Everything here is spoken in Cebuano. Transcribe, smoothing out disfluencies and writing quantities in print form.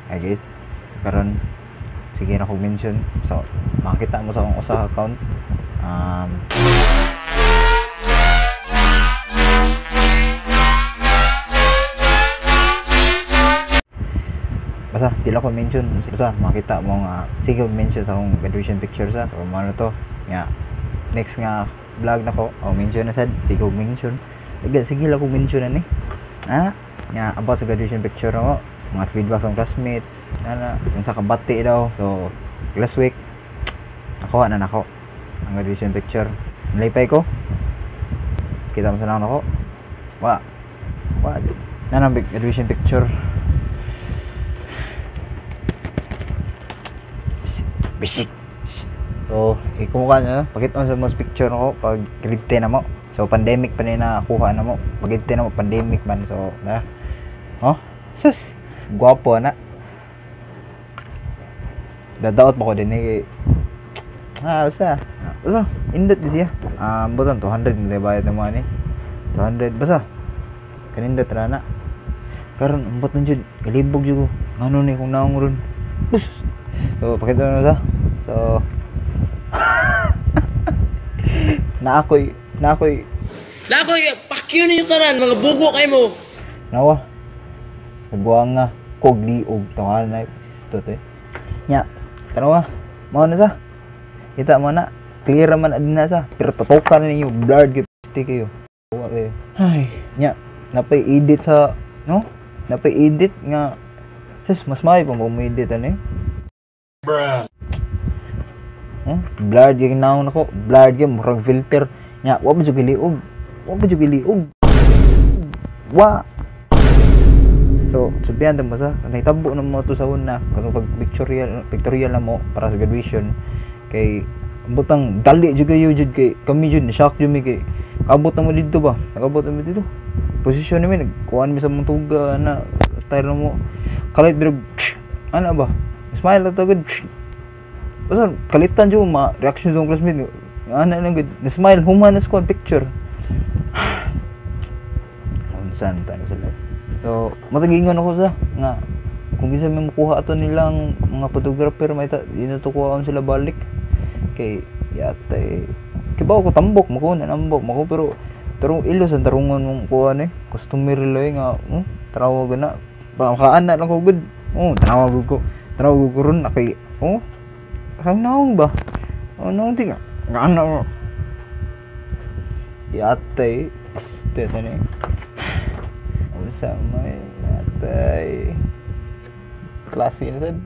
I guess karon sige na kog mention. So makita mo sa akong usa account. Basta di lang ko mention, basta makita mo nga sige mention sa akong graduation picture sa. So mao na to nga next nga vlog nako, oh, mention na sad, sige og mention. Sige, sige lang kog mention ani. Nga about sa graduation picture nako, mga feedback sa classmate, ana kung sa kabati daw. So last week nakuha na nako ang graduation picture. Nalipay ko. Kita mo sa nako. Wa. Wa. Nanang graduation picture. Bisit. So, ikumukha niya, pakita mo sa most picture ko pag grade 10 na mo. So, pandemic pa ni nakuha na mo. Pag grade 10 na mo, pandemic man. So, na. Oh, sus. Gwapo na. Dadaot mo ko din eh. Basta. Basta, indot di siya. Butan 200 na bayad na mo ani. 200 basta. Kanindot ra na. Karon ambot na jud, galibog jud ko. Ngano ni kung naong ron. Bus. So, pakita mo na sa. So, naakoy Nakoy, pakyo ninyo tanan, mga bugo kay mo. Nawa. Nagwanga kog liog tawanan na isto te. Nya, tanawa. Mao na sa. Kita mo na clear man adin na sa, pero tutukan ninyo blurred gyud kayo. Wa kayo. Ay, nya, napay edit sa no? Napay edit nga sus mas may pa mo edit ani. Bruh. Blurred gyud naon nako, blurred gyud murag filter. Nya, wa pa jud giliog. Wa pa jud giliog. Wa. So, sabihan mo sa nahitabo na mo to sa una katong pag pictorial na mo para sa graduation kay butang dali jud kayo jud kay kami jud na shock jud mi kay kabot na mo didto ba? Nakabot na mo didto. Posisyon nami nagkuan mi sa mong tuga na attire na mo. Kalit pero ana ba? Smile na tagod. Basta kalitan jud ma reaction sa classmate. Ana na gud, na smile human na sa picture. Unsan ta sila. So, matagingon ako sa nga kung kinsa may makuha ato nilang mga photographer may ta di na to kuhaon sila balik kay yatay kibaw ko tambok makuha na nambok mako pero tarong ilo sa tarungon mong kuha ni customer loy nga tanawa na ba makaana lang ko gud tanawa gud ko ron akay kang naong ba naong ti nga ana yatay este tani unsa may yatay klase na sad.